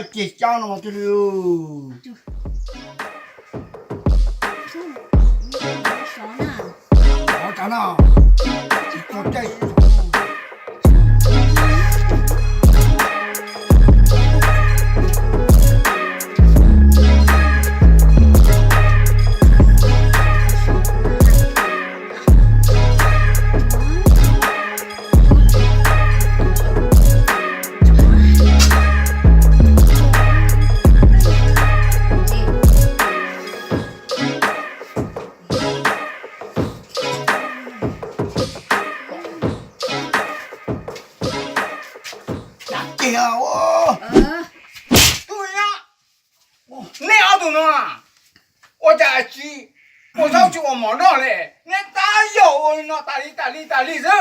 Ces cab no mas twg li. Ov cas no, tsis tso caij. Tub, neb ob tug no ua cas tsis ua zaub tsis ua mov noj li? Neb tab yog ua li no tas li tas li tas li xwb.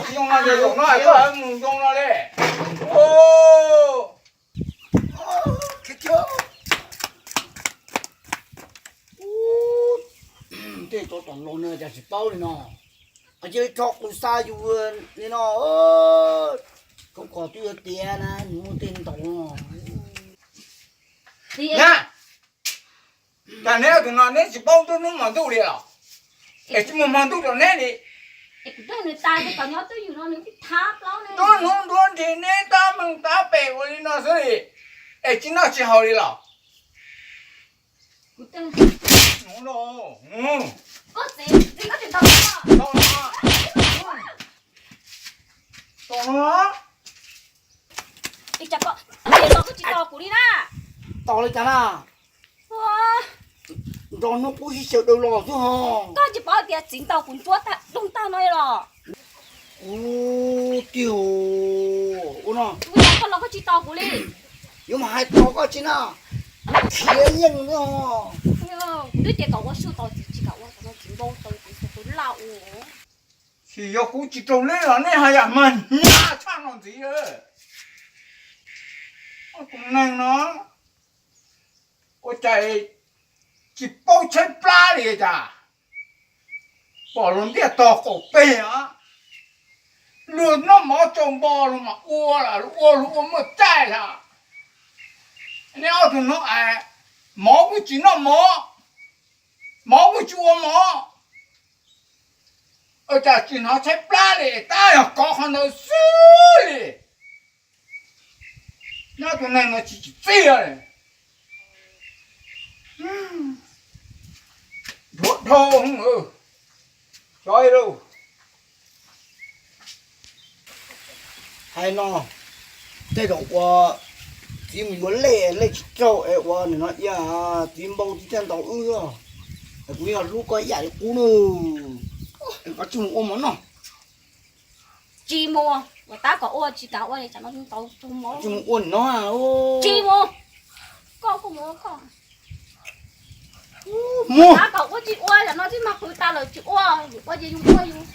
Tsis zoo no ces zaum no koj mus zoo no li. Tej tsov tom los no cas tsis paub li no. Cia li tso qus xa yus li no. Koj kom twb yuav tiav na, nws muaj tej ntaus no. Cas neb tus no neb tsis paub nruab hnub hmo ntuj li los? Es tsis muaj hmo ntuj rau neb li. Nruab hnub nruab nrig neb tab meeg tab pem ua li no xwb li, es tsis noj tsis haus li los? Tos li cas na? Nrog hnub qub sib xyaw daws los xwb ho. Koj tsis paub tias txiv ntaus kuv ntsuab tag doog tag no los? Ub, tiag, ua no. Ua cas koj los koj tsis tos kuv li? Yuav mas hais tos koj tsis na, khiav yeej xwb ho. Kuv twb tias kom ua su tos txiv tsis kam ua, txiv npau taws kuv, kuv laj ua. Tsis yog kuv tsis raug lej los nej haj yam mag hnyav tshaj no ntxiv. Tus neeg no ua cas tsis paub tshaib plab li cas? Pom luag ntiaj tog qaum peg, luag noj mov tsau npo luag mas ua, luag ua luag ua muaj caij lawm. Neb ob tug no es mov kuj tsis noj mov, mov kuj tsis ua mov, ua cas tsis hnov tshaib plab li, tab yog kov qhov ntawd xwb li. Nyob tus neeg no tsis tsim txiaj li. Dhuav dhau, xyov lauj. Hais no, tej zaum ua txiv mus yuav lej, lej tsis raug es ua nim no ia txiv npau txiv thiaj ntaus wb. Kuv yog hlub koj ib yam li qub na. Koj tsis mus ua mov noj. Tsis mus, ua tab kom ua tsis kam ua li cas no tau raug mov. Tsis mus ua no. Tsis mus. Koj kuj mus ua koj. Mus tab kom ua tsis ua li cas no tib mag qhwv tas lawm tsis ua, yus ua ces yus ua yus.